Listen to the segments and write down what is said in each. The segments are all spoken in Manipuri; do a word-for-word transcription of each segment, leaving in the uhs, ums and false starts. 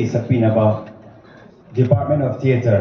ꯁꯛꯄꯤꯅꯕ Department of Theatre꯫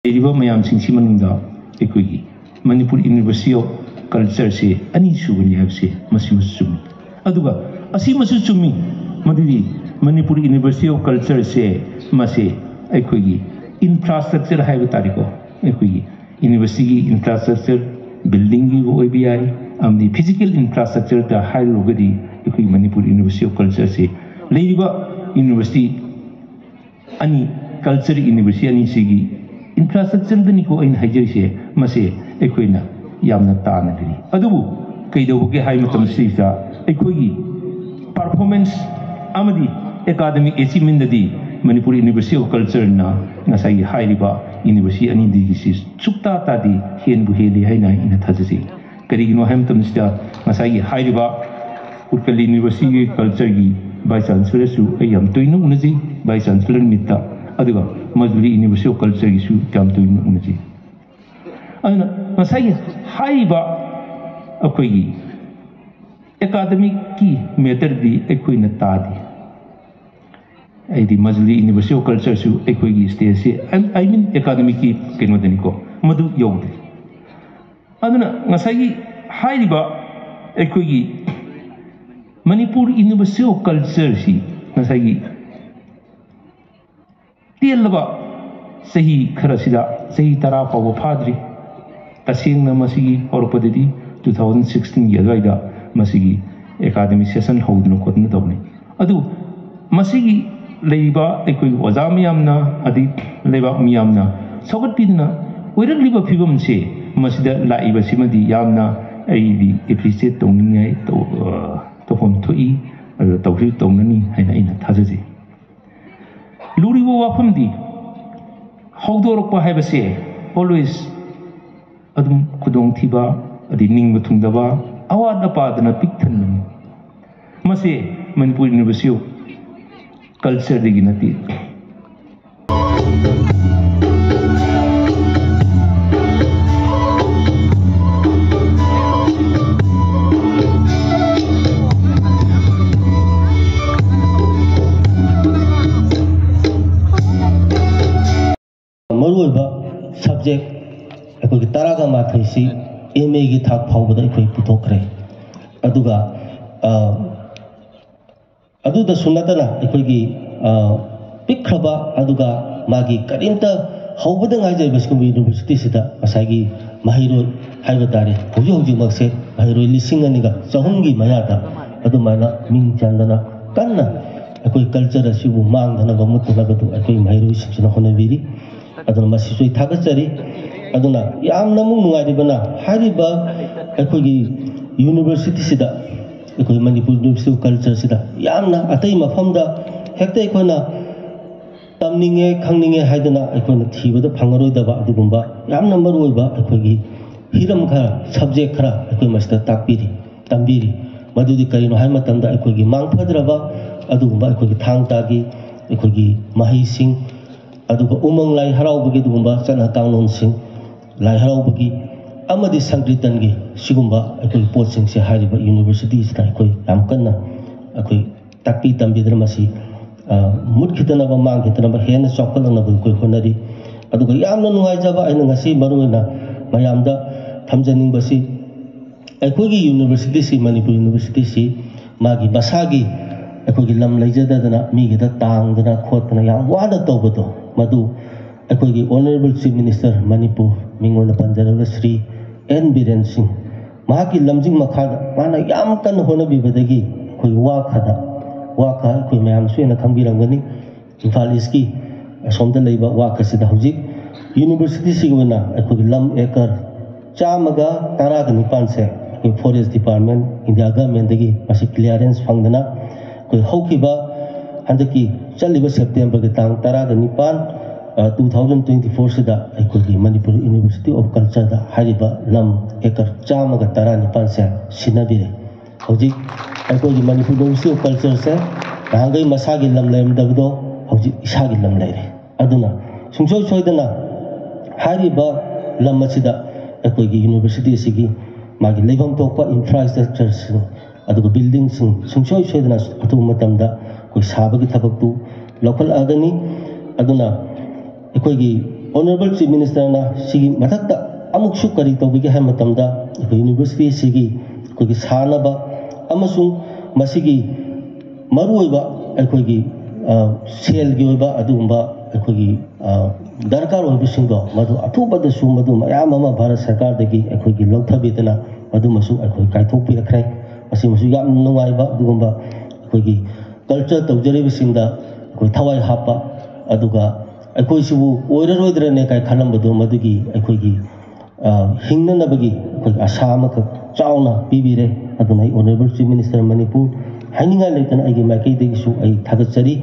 ꯂꯩꯔꯤꯕ ꯃꯌꯥꯝꯁꯤꯡꯁꯤ ꯃꯅꯨꯡꯗ ꯑꯩꯈꯣꯏꯒꯤ ꯃꯅꯤꯄꯨꯔ University of Culture ꯁꯦ ꯑꯅꯤꯁꯨꯕꯅꯤ ꯍꯥꯏꯕꯁꯦ ꯃꯁꯤꯃꯁꯨ ꯆꯨꯝꯃꯤ꯫ ꯑꯗꯨꯒ ꯑꯁꯤꯃꯁꯨ ꯆꯨꯝꯃꯤ, ꯃꯗꯨꯗꯤ ꯃꯅꯤꯄꯨꯔ University of Culture ꯁꯦ ꯃꯁꯦ ꯑꯩꯈꯣꯏꯒꯤ infrastructure ꯍꯥꯏꯕ ꯇꯥꯔꯦꯀꯣ, ꯑꯩꯈꯣꯏꯒꯤ university ꯒꯤ infrastructure, building ꯒꯤꯕꯨ ꯑꯣꯏꯕ ꯌꯥꯏ, ꯑꯃꯗꯤ physical infrastructure ꯗ ꯍꯥꯏꯔꯨꯔꯒꯗꯤ ꯑꯩꯈꯣꯏ ꯃꯅꯤꯄꯨꯔ University of Culture ꯁꯤ ꯂꯩꯔꯤꯕ university ꯑꯅꯤ, culture university ꯑꯅꯤꯁꯤꯒꯤ infrastructure ꯗꯅꯤꯀꯣ ꯑꯩꯅ ꯍꯥꯏꯖꯔꯤꯁꯦ, ꯃꯁꯦ ꯑꯩꯈꯣꯏꯅ ꯌꯥꯝꯅ ꯇꯥꯅ ꯂꯩꯔꯤ꯫ ꯑꯗꯨꯕꯨ ꯀꯩꯗꯧꯕꯒꯦ ꯍꯥꯏꯕ ꯃꯇꯝꯁꯤꯗ ꯑꯩꯈꯣꯏꯒꯤ performance ꯑꯃꯗꯤ academic achievement ꯗꯗꯤ ꯃꯅꯤꯄꯨꯔ University of Culture ꯅ ꯉꯁꯥꯏꯒꯤ ꯍꯥꯏꯔꯤꯕ university ꯑꯅꯤꯗꯒꯤꯁꯤ ꯁꯨꯛꯇꯥ ꯇꯥꯗꯦ, ꯍꯦꯟꯕꯨ ꯍꯦꯜꯂꯤ ꯍꯥꯏꯅ ꯑꯩꯅ ꯊꯥꯖꯖꯩ꯫ ꯀꯔꯤꯒꯤꯅꯣ ꯍꯥꯏꯕ ꯃꯇꯝꯁꯤꯗ ꯉꯁꯥꯏꯒꯤ ꯍꯥꯏꯔꯤꯕ ꯎꯠꯀꯜ University ꯒꯤ culture ꯒꯤ Vice Chancellor ꯁꯨ ꯑꯩ ꯌꯥꯝ ꯇꯣꯏꯅ ꯎꯅꯖꯩ, Vice Chancellor meet ꯇ, ꯑꯗꯨꯒ ꯃꯖꯨꯂꯤ University of Culture ꯒꯤꯁꯨ ꯌꯥꯝ ꯇꯣꯏꯅ ꯎꯅꯖꯩ꯫ ꯑꯗꯨꯅ ꯉꯁꯥꯏꯒꯤ ꯍꯥꯏꯔꯤꯕ ꯑꯩꯈꯣꯏꯒꯤ academic ꯀꯤ matter ꯗꯤ ꯑꯩꯈꯣꯏꯅ ꯇꯥꯗꯦ꯫ ꯍꯥꯏꯗꯤ ꯃꯖꯨꯂꯤ University of Culture ꯁꯨ ꯑꯩꯈꯣꯏꯒꯤ state ꯁꯤ, I mean academic ꯀꯤ ꯀꯩꯅꯣꯗꯅꯤꯀꯣ, ꯃꯗꯨ ꯌꯧꯗꯦ꯫ ꯑꯗꯨꯅ ꯉꯁꯥꯏꯒꯤ ꯍꯥꯏꯔꯤꯕ ꯑꯩꯈꯣꯏꯒꯤ ꯃꯅꯤꯄꯨꯔ University of Culture ꯁꯤ ꯉꯁꯥꯏꯒꯤ ꯇꯦꯜꯂꯕ ꯆꯍꯤ ꯈꯔꯁꯤꯗ, ꯆꯍꯤ ꯇꯔꯥ ꯐꯥꯎꯕ ꯐꯥꯗ꯭ꯔꯤ, ꯇꯁꯦꯡꯅ ꯃꯁꯤꯒꯤ ꯍꯧꯔꯛꯄꯗꯗꯤ two thousand sixteen ꯒꯤ ꯑꯗꯨꯋꯥꯏꯗ ꯃꯁꯤꯒꯤ ꯑꯦꯀꯥꯗꯃꯤ ꯁꯦꯁꯟ ꯍꯧꯗꯅ ꯈꯣꯠꯇꯅ ꯇꯧꯕꯅꯤ꯫ ꯑꯗꯨ ꯃꯁꯤꯒꯤ ꯂꯩꯔꯤꯕ ꯑꯩꯈꯣꯏꯒꯤ ꯑꯣꯖꯥ ꯃꯌꯥꯝꯅ, ꯑꯗꯩ ꯂꯩꯕꯥꯛ ꯃꯤꯌꯥꯝꯅ ꯁꯧꯒꯠꯄꯤꯗꯨꯅ ꯑꯣꯏꯔꯛꯂꯤꯕ ꯐꯤꯕꯝꯁꯦ, ꯃꯁꯤꯗ ꯂꯥꯛꯏꯕꯁꯤꯃꯗꯤ ꯌꯥꯝꯅ ꯑꯩꯗꯤ ꯑꯦꯄ꯭ꯔꯤꯁꯤꯌꯦꯠ ꯇꯧꯅꯤꯡꯉꯥꯏ ꯇꯧ-, ꯑ, ꯇꯧꯐꯝ ꯊꯣꯛꯏ꯫ ꯑꯗꯨ ꯇꯧꯁꯨ ꯇꯧꯅꯅꯤ ꯍꯥꯏꯅ ꯑꯩꯅ ꯊꯥꯖꯖꯩ꯫ ꯂꯨꯔꯤꯕ ꯋꯥꯐꯝꯗꯤ, ꯍꯧꯗꯣꯔꯛꯄ ꯍꯥꯏꯕꯁꯦ always ꯑꯗꯨꯝ ꯈꯨꯗꯣꯡꯊꯤꯕ, ꯑꯗꯩ ꯅꯤꯡꯕ ꯊꯨꯡꯗꯕ, ꯑꯋꯥꯠ ꯑꯄꯥꯗꯅ ꯄꯤꯛ ꯊꯟꯕꯅꯤ꯫ ꯃꯁꯤ ꯃꯅꯤꯄꯨꯔ ꯌꯨꯅꯤꯚꯔꯁꯤꯇꯤ ꯑꯣꯐ ꯀꯜꯆꯔꯗꯒꯤ ꯅꯠꯇꯦ꯫ ꯃꯔꯨꯑꯣꯏꯕ ꯁꯕꯖꯦꯛ ꯑꯩꯈꯣꯏꯒꯤ ꯇꯔꯥꯒ ꯃꯥꯊꯣꯏꯁꯤ ꯑꯦꯝ ꯑꯦꯒꯤ ꯊꯥꯛ ꯐꯥꯎꯕꯗ ꯑꯩꯈꯣꯏ ꯄꯨꯊꯣꯛꯈ꯭ꯔꯦ꯫ ꯑꯗꯨꯒ, ꯑ, ꯑꯗꯨꯗꯁꯨ ꯅꯠꯇꯅ ꯑꯩꯈꯣꯏꯒꯤ, ꯑ, ꯄꯤꯛꯈ꯭ꯔꯕ, ꯑꯗꯨꯒ ꯃꯥꯒꯤ ꯀꯔꯤꯝꯇ ꯍꯧꯕꯗ ꯉꯥꯏꯖꯔꯤꯕ ꯁꯤꯒꯨꯝꯕ ꯌꯨꯅꯤꯚꯔꯁꯤꯇꯤꯁꯤꯗ ꯉꯁꯥꯏꯒꯤ ꯃꯍꯩꯔꯣꯏ ꯍꯥꯏꯕ ꯇꯥꯔꯦ, ꯍꯧꯖꯤꯛ ꯍꯧꯖꯤꯛꯃꯛꯁꯦ ꯃꯍꯩꯔꯣꯏ ꯂꯤꯁꯤꯡ ꯑꯅꯤꯒ ꯆꯍꯨꯝꯒꯤ ꯃꯌꯥꯗ ꯑꯗꯨꯃꯥꯏꯅ ꯃꯤꯡ ꯆꯟꯗꯅ ꯀꯟꯅ ꯑꯩꯈꯣꯏ ꯀꯜꯆꯔ ꯑꯁꯤꯕꯨ ꯃꯥꯡꯗꯅꯕ, ꯃꯨꯠꯇꯅꯕꯗꯨ ꯑꯩꯈꯣꯏ ꯃꯍꯩꯔꯣꯏꯁꯤꯡꯁꯤꯅ ꯍꯣꯠꯅꯕꯤꯔꯤ꯫ ꯑꯗꯨꯅ ꯃꯁꯤꯁꯨ ꯑꯩ ꯊꯥꯒꯠꯆꯔꯤ꯫ ꯑꯗꯨꯅ ꯌꯥꯝꯅ ꯑꯃꯨꯛ ꯅꯨꯡꯉꯥꯏꯔꯤꯕꯅ, ꯍꯥꯏꯔꯤꯕ ꯑꯩꯈꯣꯏꯒꯤ ꯌꯨꯅꯤꯚꯔꯁꯤꯇꯤꯁꯤꯗ ꯑꯩꯈꯣꯏ ꯃꯅꯤꯄꯨꯔ ꯌꯨꯅꯤꯚꯔꯁꯤꯇꯤ ꯑꯣꯐ ꯀꯜꯆꯔꯁꯤꯗ ꯌꯥꯝꯅ ꯑꯇꯩ ꯃꯐꯝꯗ ꯍꯦꯛꯇ ꯑꯩꯈꯣꯏꯅ ꯇꯝꯅꯤꯡꯉꯦ, ꯈꯪꯅꯤꯡꯉꯦ ꯍꯥꯏꯗꯅ ꯑꯩꯈꯣꯏꯅ ꯊꯤꯕꯗ ꯐꯪꯉꯔꯣꯏꯗꯕ ꯑꯗꯨꯒꯨꯝꯕ ꯌꯥꯝꯅ ꯃꯔꯨꯑꯣꯏꯕ ꯑꯩꯈꯣꯏꯒꯤ ꯍꯤꯔꯝ ꯈꯔ, ꯁꯕꯖꯦꯛ ꯈꯔ ꯑꯩꯈꯣꯏ ꯃꯁꯤꯗ ꯇꯥꯛꯄꯤꯔꯤ, ꯇꯝꯕꯤꯔꯤ꯫ ꯃꯗꯨꯗꯤ ꯀꯔꯤꯅꯣ ꯍꯥꯏꯕ ꯃꯇꯝꯗ, ꯑꯩꯈꯣꯏꯒꯤ ꯃꯥꯡꯐꯗ꯭ꯔꯕ ꯑꯗꯨꯒꯨꯝꯕ ꯑꯩꯈꯣꯏꯒꯤ ꯊꯥꯡ ꯇꯥꯒꯤ ꯑꯩꯈꯣꯏꯒꯤ ꯃꯍꯩꯁꯤꯡ, ꯑꯗꯨꯒ ꯎꯃꯪ ꯂꯥꯏ ꯍꯔꯥꯎꯕꯒꯤ ꯑꯗꯨꯒꯨꯝꯕ ꯆꯠꯅ ꯀꯥꯡꯂꯣꯟꯁꯤꯡ, ꯂꯥꯏ ꯍꯔꯥꯎꯕꯒꯤ ꯑꯃꯗꯤ ꯁꯪꯀ꯭ꯔꯤꯇꯟꯒꯤ ꯁꯤꯒꯨꯝꯕ ꯑꯩꯈꯣꯏꯒꯤ ꯄꯣꯠꯁꯤꯡꯁꯦ ꯍꯥꯏꯔꯤꯕ ꯌꯨꯅꯤꯚꯔꯁꯤꯇꯤꯁꯤꯗ ꯑꯩꯈꯣꯏ ꯌꯥꯝ ꯀꯟꯅ ꯑꯩꯈꯣꯏ ꯇꯥꯛꯄꯤ ꯇꯝꯕꯤꯗꯅ ꯃꯁꯤ, ꯑ, ꯃꯨꯠꯈꯤꯗꯅꯕ, ꯃꯥꯡꯈꯤꯗꯅꯕ, ꯍꯦꯟꯅ ꯆꯥꯎꯈꯠꯂꯛꯅꯕ ꯑꯩꯈꯣꯏ ꯍꯣꯠꯅꯔꯤ꯫ ꯑꯗꯨꯒ ꯌꯥꯝꯅ ꯅꯨꯡꯉꯥꯏꯖꯕ, ꯑꯩꯅ ꯉꯁꯤ ꯃꯔꯨꯑꯣꯏꯅ ꯃꯌꯥꯝꯗ ꯊꯝꯖꯅꯤꯡꯕꯁꯤ, ꯑꯩꯈꯣꯏꯒꯤ ꯌꯨꯅꯤꯚꯔꯁꯤꯇꯤꯁꯤ, ꯃꯅꯤꯄꯨꯔ ꯌꯨꯅꯤꯚꯔꯁꯤꯇꯤꯁꯤ ꯃꯥꯒꯤ ꯃꯁꯥꯒꯤ ꯑꯩꯈꯣꯏꯒꯤ ꯂꯝ ꯂꯩꯖꯗꯗꯅ ꯃꯤꯒꯤꯗ ꯇꯥꯡꯗꯅ ꯈꯣꯠꯇꯅ ꯌꯥꯝ ꯋꯥꯅ ꯇꯧꯕꯗꯣ, ꯃꯗꯨ ꯑꯩꯈꯣꯏꯒꯤ ꯑꯣꯅꯔꯦꯕꯜ ꯆꯤꯐ ꯃꯤꯅꯤꯁꯇꯔ ꯃꯅꯤꯄꯨꯔ, ꯃꯤꯡ ꯑꯣꯏꯅ ꯄꯟꯖꯔꯕꯗ ꯁ꯭ꯔꯤ ꯑꯦꯟ ꯕꯤꯔꯦꯟ ꯁꯤꯡ ꯃꯍꯥꯛꯀꯤ ꯂꯝꯖꯤꯡ ꯃꯈꯥꯗ ꯃꯥꯅ ꯌꯥꯝ ꯀꯟꯅ ꯍꯣꯠꯅꯕꯤꯕꯗꯒꯤ ꯑꯩꯈꯣꯏ ꯋꯥꯈꯗ, ꯋꯥꯈ ꯑꯩꯈꯣꯏ ꯃꯌꯥꯝꯁꯨ ꯍꯦꯟꯅ ꯈꯪꯕꯤꯔꯝꯒꯅꯤ, ꯏꯝꯐꯥꯜ ꯏꯁꯀꯤ ꯑꯁꯣꯝꯗ ꯂꯩꯕ ꯋꯥꯈꯁꯤꯗ ꯍꯧꯖꯤꯛ ꯌꯨꯅꯤꯚꯔꯁꯤꯇꯤꯁꯤꯒꯤ ꯑꯣꯏꯅ ꯑꯩꯈꯣꯏꯒꯤ ꯂꯝ ꯑꯦꯀꯔ ꯆꯥꯝꯃꯒ ꯇꯔꯥꯒ ꯅꯤꯄꯥꯟꯁꯦ ꯑꯩꯈꯣꯏ ꯐꯣꯔꯦꯁ ꯗꯤꯄꯥꯔꯠꯃꯦꯟ, ꯏꯟꯗꯤꯌꯥ ꯒꯚꯔꯟꯃꯦꯟꯗꯒꯤ ꯃꯁꯤ ꯀ꯭ꯂꯤꯌꯥꯔꯦꯟꯁ ꯐꯪꯗꯅ ꯑꯩꯈꯣꯏ ꯍꯧꯈꯤꯕ ꯍꯟꯗꯛꯀꯤ ꯆꯠꯂꯤꯕ ꯁꯦꯞꯇꯦꯝꯕꯔꯒꯤ ꯇꯥꯡ ꯇꯔꯥꯒ ꯅꯤꯄꯥꯟ, two thousand twenty fourꯁꯤꯗ ꯑꯩꯈꯣꯏꯒꯤ ꯃꯅꯤꯄꯨꯔ ꯌꯨꯅꯤꯚꯔꯁꯤꯇꯤ ꯑꯣꯐ ꯀꯜꯆꯔꯗ ꯍꯥꯏꯔꯤꯕ ꯂꯝ ꯑꯦꯀꯔ ꯆꯥꯝꯃꯒ ꯇꯔꯥ ꯅꯤꯄꯥꯟꯁꯦ ꯁꯤꯟꯅꯕꯤꯔꯦ꯫ ꯍꯧꯖꯤꯛ ꯑꯩꯈꯣꯏꯒꯤ ꯃꯅꯤꯄꯨꯔ ꯌꯨꯅꯤꯚꯔꯁꯤꯇꯤ ꯑꯣꯐ ꯀꯜꯆꯔꯁꯦ ꯅꯍꯥꯟꯈꯩ ꯃꯁꯥꯒꯤ ꯂꯝ ꯂꯩꯔꯝꯗꯕꯗꯣ ꯍꯧꯖꯤꯛ ꯏꯁꯥꯒꯤ ꯂꯝ ꯂꯩꯔꯦ꯫ ꯑꯗꯨꯅ ꯁꯨꯡꯁꯣꯏ ꯁꯣꯏꯗꯅ ꯍꯥꯏꯔꯤꯕ ꯂꯝ ꯑꯁꯤꯗ ꯑꯩꯈꯣꯏꯒꯤ ꯌꯨꯅꯤꯚꯔꯁꯤꯇꯤ ꯑꯁꯤꯒꯤ ꯃꯥꯒꯤ ꯂꯩꯐꯝ ꯊꯣꯛꯄ ꯏꯟꯐ꯭ꯔꯥꯁ꯭ꯇ꯭ꯔꯛꯆꯔꯁꯤꯡ, ꯑꯗꯨꯒ ꯕꯤꯜꯗꯤꯡꯁꯤꯡ ꯁꯨꯡꯁꯣꯏ ꯁꯣꯏꯗꯅ ꯑꯊꯨꯕ ꯃꯇꯝꯗ ꯑꯩꯈꯣꯏ ꯁꯥꯕꯒꯤ ꯊꯕꯛꯇꯨ ꯂꯧꯈꯠꯂꯛꯑꯒꯅꯤ꯫ ꯑꯗꯨꯅ ꯑꯩꯈꯣꯏꯒꯤ ꯑꯣꯅꯔꯦꯕꯜ ꯆꯤꯐ ꯃꯤꯅꯤꯁꯇꯔꯅ ꯁꯤꯒꯤ ꯃꯊꯛꯇ ꯑꯃꯨꯛꯁꯨ ꯀꯔꯤ ꯇꯧꯕꯤꯒꯦ ꯍꯥꯏꯕ ꯃꯇꯝꯗ, ꯑꯩꯈꯣꯏ ꯌꯨꯅꯤꯚꯔꯁꯤꯇꯤ ꯑꯁꯤꯒꯤ ꯑꯩꯈꯣꯏꯒꯤ ꯁꯥꯅꯕ ꯑꯃꯁꯨꯡ ꯃꯁꯤꯒꯤ ꯃꯔꯨꯑꯣꯏꯕ ꯑꯩꯈꯣꯏꯒꯤ, ꯑ, ꯁꯦꯜꯒꯤ ꯑꯣꯏꯕ ꯑꯗꯨꯒꯨꯝꯕ ꯑꯩꯈꯣꯏꯒꯤ, ꯑ, ꯗꯔꯀꯥꯔ ꯑꯣꯏꯕꯁꯤꯡꯗꯣ ꯃꯗꯨ ꯑꯊꯨꯕꯗꯁꯨ ꯃꯗꯨ ꯃꯌꯥꯝ ꯑꯃ ꯚꯥꯔꯠ ꯁꯔꯀꯥꯔꯗꯒꯤ ꯑꯩꯈꯣꯏꯒꯤ ꯂꯧꯊꯕꯤꯗꯅ ꯃꯗꯨꯃꯁꯨ ꯑꯩꯈꯣꯏ ꯀꯥꯏꯊꯣꯛꯄꯤꯔꯛꯈ꯭ꯔꯦ꯫ ꯃꯁꯤꯃꯁꯨ ꯌꯥꯝ ꯅꯨꯡꯉꯥꯏꯕ ꯑꯗꯨꯒꯨꯝꯕ ꯑꯩꯈꯣꯏꯒꯤ ꯀꯜꯆꯔ ꯇꯧꯖꯔꯤꯕꯁꯤꯡꯗ ꯑꯩꯈꯣꯏ ꯊꯋꯥꯏ ꯍꯥꯞꯄ, ꯑꯗꯨꯒ ꯑꯩꯈꯣꯏꯁꯤꯕꯨ ꯑꯣꯏꯔꯔꯣꯏꯗ꯭ꯔꯅꯦ ꯀꯥꯏ ꯈꯜꯂꯝꯕꯗꯣ ꯃꯗꯨꯒꯤ ꯑꯩꯈꯣꯏꯒꯤ, ꯑ, ꯍꯤꯡꯅꯅꯕꯒꯤ ꯑꯩꯈꯣꯏꯒꯤ ꯑꯁꯥ ꯑꯃꯈꯛ ꯆꯥꯎꯅ ꯄꯤꯕꯤꯔꯦ꯫ ꯑꯗꯨꯅ ꯑꯩ ꯑꯣꯅꯔꯦꯕꯜ ꯆꯤꯐ ꯃꯤꯅꯤꯁꯇꯔ ꯃꯅꯤꯄꯨꯔ ꯍꯥꯏꯅꯤꯡꯉꯥꯏ ꯂꯩꯇꯅ ꯑꯩꯒꯤ ꯃꯥꯏꯀꯩꯗꯒꯤꯁꯨ ꯑꯩ ꯊꯥꯒꯠꯆꯔꯤ꯫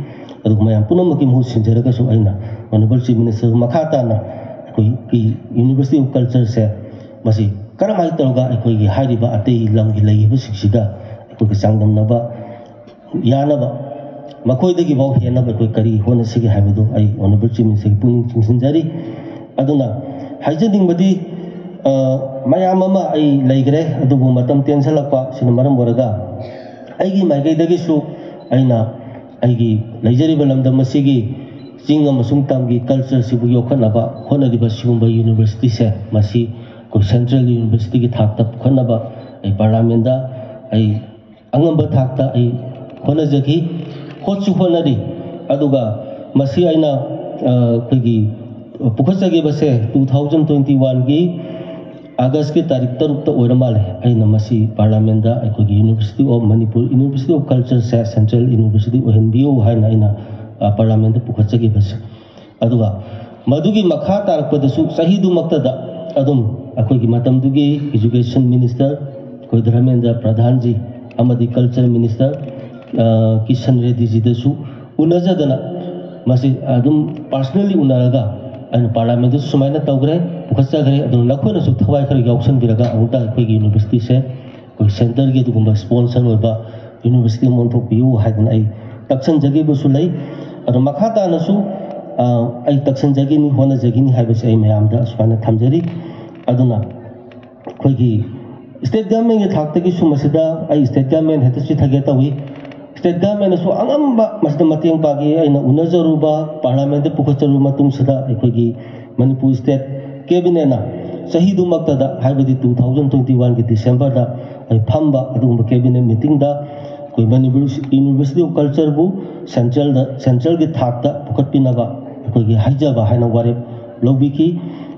ꯑꯗꯨꯒ ꯃꯌꯥꯝ ꯄꯨꯝꯅꯃꯛꯀꯤ ꯃꯍꯨꯠ ꯁꯤꯟꯖꯔꯒꯁꯨ ꯑꯩꯅ ꯑꯣꯅꯔꯦꯕꯜ ꯆꯤꯐ ꯃꯤꯅꯤꯁꯇꯔ ꯃꯈꯥ ꯇꯥꯅ ꯑꯩꯈꯣꯏꯒꯤ ꯌꯨꯅꯤꯚꯔꯁꯤꯇꯤ ꯑꯣꯐ ꯀꯜꯆꯔꯁꯦ ꯃꯁꯤ ꯀꯔꯝꯍꯥꯏꯅ ꯇꯧꯔꯒ ꯑꯩꯈꯣꯏꯒꯤ ꯍꯥꯏꯔꯤꯕ ꯑꯇꯩ ꯂꯝꯒꯤ ꯂꯩꯔꯤꯕꯁꯤꯡꯁꯤꯒ ꯑꯩꯈꯣꯏꯒꯤ ꯆꯥꯡꯗꯝꯅꯕ ꯌꯥꯅꯕ, ꯃꯈꯣꯏꯗꯒꯤꯐꯥꯎ ꯍꯦꯟꯅꯕ ꯑꯩꯈꯣꯏ ꯀꯔꯤ ꯍꯣꯠꯅꯁꯤꯒꯦ ꯍꯥꯏꯕꯗꯨ ꯑꯩ ꯑꯣꯅꯔꯦꯕꯜ ꯆꯤꯐ ꯃꯤꯅꯤꯁꯇꯔꯒꯤ ꯄꯨꯛꯅꯤꯡ ꯆꯤꯡꯁꯤꯟꯖꯔꯤ꯫ ꯑꯗꯨꯅ ꯍꯥꯏꯖꯅꯤꯡꯕꯗꯤ, ꯑ, ꯃꯌꯥꯝ ꯑꯃ ꯑꯩ ꯂꯩꯈ꯭ꯔꯦ, ꯑꯗꯨꯕꯨ ꯃꯇꯝ ꯇꯦꯟꯁꯤꯜꯂꯛꯄ ꯑꯁꯤꯅ ꯃꯔꯝ ꯑꯣꯏꯔꯒ ꯑꯩꯒꯤ ꯃꯥꯏꯀꯩꯗꯒꯤꯁꯨ ꯑꯩꯅ ꯑꯩꯒꯤ ꯂꯩꯖꯔꯤꯕ ꯂꯝꯗꯝ ꯑꯁꯤꯒꯤ ꯆꯤꯡ ꯑꯃꯁꯨꯡ ꯇꯝꯒꯤ ꯀꯜꯆꯔꯁꯤꯕꯨ ꯌꯣꯛꯈꯠꯅꯕ ꯍꯣꯠꯅꯔꯤꯕ ꯁꯤꯒꯨꯝꯕ ꯌꯨꯅꯤꯚꯔꯁꯤꯇꯤꯁꯦ, ꯃꯁꯤ ꯑꯩꯈꯣꯏ ꯁꯦꯟꯇ꯭ꯔꯦꯜ ꯌꯨꯅꯤꯚꯔꯁꯤꯇꯤꯒꯤ ꯊꯥꯛꯇ ꯄꯨꯈꯠꯅꯕ ꯑꯩ ꯄꯥꯔꯂꯤꯌꯥꯃꯦꯟꯗ ꯑꯩ ꯑꯉꯝꯕ ꯊꯥꯛꯇ ꯑꯩ ꯍꯣꯠꯅꯖꯈꯤ, ꯍꯣꯠꯁꯨ ꯍꯣꯠꯅꯔꯤ꯫ ꯑꯗꯨꯒ ꯃꯁꯤ ꯑꯩꯅ, ꯑ, ꯑꯩꯈꯣꯏꯒꯤ ꯄꯨꯈꯠꯆꯈꯤꯕꯁꯦ two thousand twenty oneꯒꯤ ꯑꯥꯒꯁꯀꯤ ꯇꯥꯔꯤꯛ ꯇꯔꯨꯛꯇ ꯑꯣꯏꯔ ꯃꯥꯜꯂꯦ, ꯑꯩꯅ ꯃꯁꯤ ꯄꯥꯔꯂꯥꯃꯦꯟꯗ ꯑꯩꯈꯣꯏꯒꯤ University of Manipur University of Culture say Central University ꯑꯣꯏꯍꯟꯕꯤꯌꯨ ꯍꯥꯏꯅ ꯑꯩꯅ, ꯑ, ꯄꯥꯔꯂꯥꯃꯦꯟꯗ ꯄꯨꯈꯠꯆꯈꯤꯕꯁꯦ꯫ ꯑꯗꯨꯒ ꯃꯗꯨꯒꯤ ꯃꯈꯥ ꯇꯥꯔꯛꯄꯗꯁꯨ ꯆꯍꯤꯗꯨꯃꯛꯇꯗ ꯑꯗꯨꯝ ꯑꯩꯈꯣꯏꯒꯤ ꯃꯇꯝꯗꯨꯒꯤ Education Minister ꯑꯩꯈꯣꯏ ꯙꯔꯃꯦꯟꯗ꯭ꯔ ꯄ꯭ꯔꯙꯥꯟꯖꯤ ꯑꯃꯗꯤ Culture Minister, ꯑ, ꯀꯤꯁꯟ ꯔꯦꯗꯤꯖꯤꯗꯁꯨ ꯎꯅꯖꯗꯅ ꯃꯁꯤ ꯑꯗꯨꯝ personally ꯎꯅꯔꯒ ꯑꯩꯅ ꯄꯥꯔꯂꯥꯃꯦꯟꯗꯁꯨ ꯁꯨꯃꯥꯏꯅ ꯇꯧꯈ꯭ꯔꯦ, ꯄꯨꯈꯠꯆꯈ꯭ꯔꯦ, ꯑꯗꯨꯅ ꯅꯈꯣꯏꯅꯁꯨ ꯊꯋꯥꯏ ꯈꯔ ꯌꯥꯎꯁꯟꯕꯤꯔꯒ ꯑꯃꯨꯛꯇ ꯑꯩꯈꯣꯏꯒꯤ university ꯁꯦ ꯑꯩꯈꯣꯏ centre ꯒꯤ ꯑꯗꯨꯒꯨꯝꯕ sponsor ꯑꯣꯏꯕ university ꯑꯃ ꯑꯣꯟꯊꯣꯛꯄꯤꯌꯨ ꯍꯥꯏꯗꯅ ꯑꯩ ꯇꯛꯁꯟꯖꯈꯤꯕꯁꯨ ꯂꯩ꯫ ꯑꯗꯣ ꯃꯈꯥ ꯇꯥꯅꯁꯨ, ꯑ, ꯑꯩ ꯇꯛꯁꯟꯖꯈꯤꯅꯤ, ꯍꯣꯠꯅꯖꯈꯤꯅꯤ ꯍꯥꯏꯕꯁꯦ ꯑꯩ ꯃꯌꯥꯝꯗ ꯑꯁꯨꯃꯥꯏꯅ ꯊꯝꯖꯔꯤ꯫ ꯑꯗꯨꯅ ꯑꯩꯈꯣꯏꯒꯤ state government ꯀꯤ ꯊꯥꯛꯇꯒꯤꯁꯨ ꯃꯁꯤꯗ ꯑꯩ state government ꯍꯦꯛꯇ ꯆꯤꯊꯒꯦ ꯇꯧꯏ꯫ State government ꯅꯁꯨ ꯑꯉꯝꯕ ꯃꯁꯤꯗ ꯃꯇꯦꯡ ꯄꯥꯡꯏ꯫ ꯑꯩꯅ ꯎꯅꯖꯔꯨꯕ, ꯄꯥꯔꯂꯥꯃꯦꯟꯗ ꯄꯨꯈꯠꯆꯔꯨꯕ ꯃꯇꯨꯡꯁꯤꯗ ꯑꯩꯈꯣꯏꯒꯤ ꯃꯅꯤꯄꯨꯔ state cabinet ꯅ ꯆꯍꯤꯗꯨꯃꯛꯇꯗ, ꯍꯥꯏꯕꯗꯤ two thousand twenty one ꯒꯤ December ꯗ ꯑꯩ ꯐꯝꯕ ꯑꯗꯨꯒꯨꯝꯕ cabinet meeting ꯗ ꯑꯩꯈꯣꯏ ꯃꯅꯤꯄꯨꯔ University of Culture ꯕꯨ central ꯗ, central ꯒꯤ ꯊꯥꯛꯇ ꯄꯨꯈꯠꯄꯤꯅꯕ ꯑꯩꯈꯣꯏꯒꯤ ꯍꯥꯏꯖꯕ ꯍꯥꯏꯅ ꯋꯥꯔꯦꯞ ꯂꯧꯕꯤꯈꯤ꯫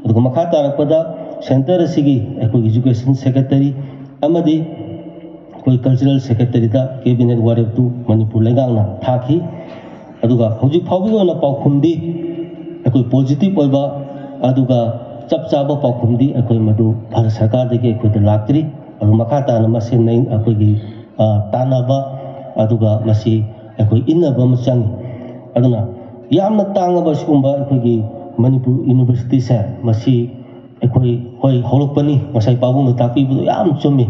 ꯑꯗꯨꯒ ꯃꯈꯥ ꯇꯥꯔꯛꯄꯗ centre ꯑꯁꯤꯒꯤ ꯑꯩꯈꯣꯏꯒꯤ education secretary ꯑꯃꯗꯤ ꯑꯩꯈꯣꯏ cultural secretary ꯗ cabinet ꯋꯥꯔꯦꯞꯇꯨ ꯃꯅꯤꯄꯨꯔ ꯂꯩꯉꯥꯛꯅ ꯊꯥꯈꯤ꯫ ꯑꯗꯨꯒ ꯍꯧꯖꯤꯛ ꯐꯥꯎꯕꯒꯤ ꯑꯣꯏꯅ ꯄꯥꯎꯈꯨꯝꯗꯤ ꯑꯩꯈꯣꯏ positive ꯑꯣꯏꯕ ꯑꯗꯨꯒ ꯆꯞ ꯆꯥꯕ ꯄꯥꯎꯈꯨꯝꯗꯤ ꯑꯩꯈꯣꯏ ꯃꯗꯨ ꯚꯥꯔꯠ ꯁꯔꯀꯥꯔꯗꯒꯤ ꯑꯩꯈꯣꯏꯗ ꯂꯥꯛꯇ꯭ꯔꯤ꯫ ꯑꯗꯨ ꯃꯈꯥ ꯇꯥꯅ ꯃꯁꯤ ꯅꯩ-, ꯑꯩꯈꯣꯏꯒꯤ, ꯑ, ꯇꯥꯟꯅꯕ ꯑꯗꯨꯒ ꯃꯁꯤ ꯑꯩꯈꯣꯏ ꯏꯟꯅꯕ ꯑꯃ ꯆꯪꯉꯤ꯫ ꯑꯗꯨꯅ ꯌꯥꯝꯅ ꯇꯥꯡꯉꯕ ꯁꯤꯒꯨꯝꯕ ꯑꯩꯈꯣꯏꯒꯤ ꯃꯅꯤꯄꯨꯔ university ꯁꯦ, ꯃꯁꯤ ꯑꯩꯈꯣꯏ, ꯍꯣꯏ, ꯍꯧꯔꯛꯄꯅꯤ, ꯉꯁꯥꯏ ꯄꯥꯕꯨꯡꯅ ꯇꯥꯛꯄꯤꯕꯗꯣ ꯌꯥꯝ ꯆꯨꯝꯃꯤ꯫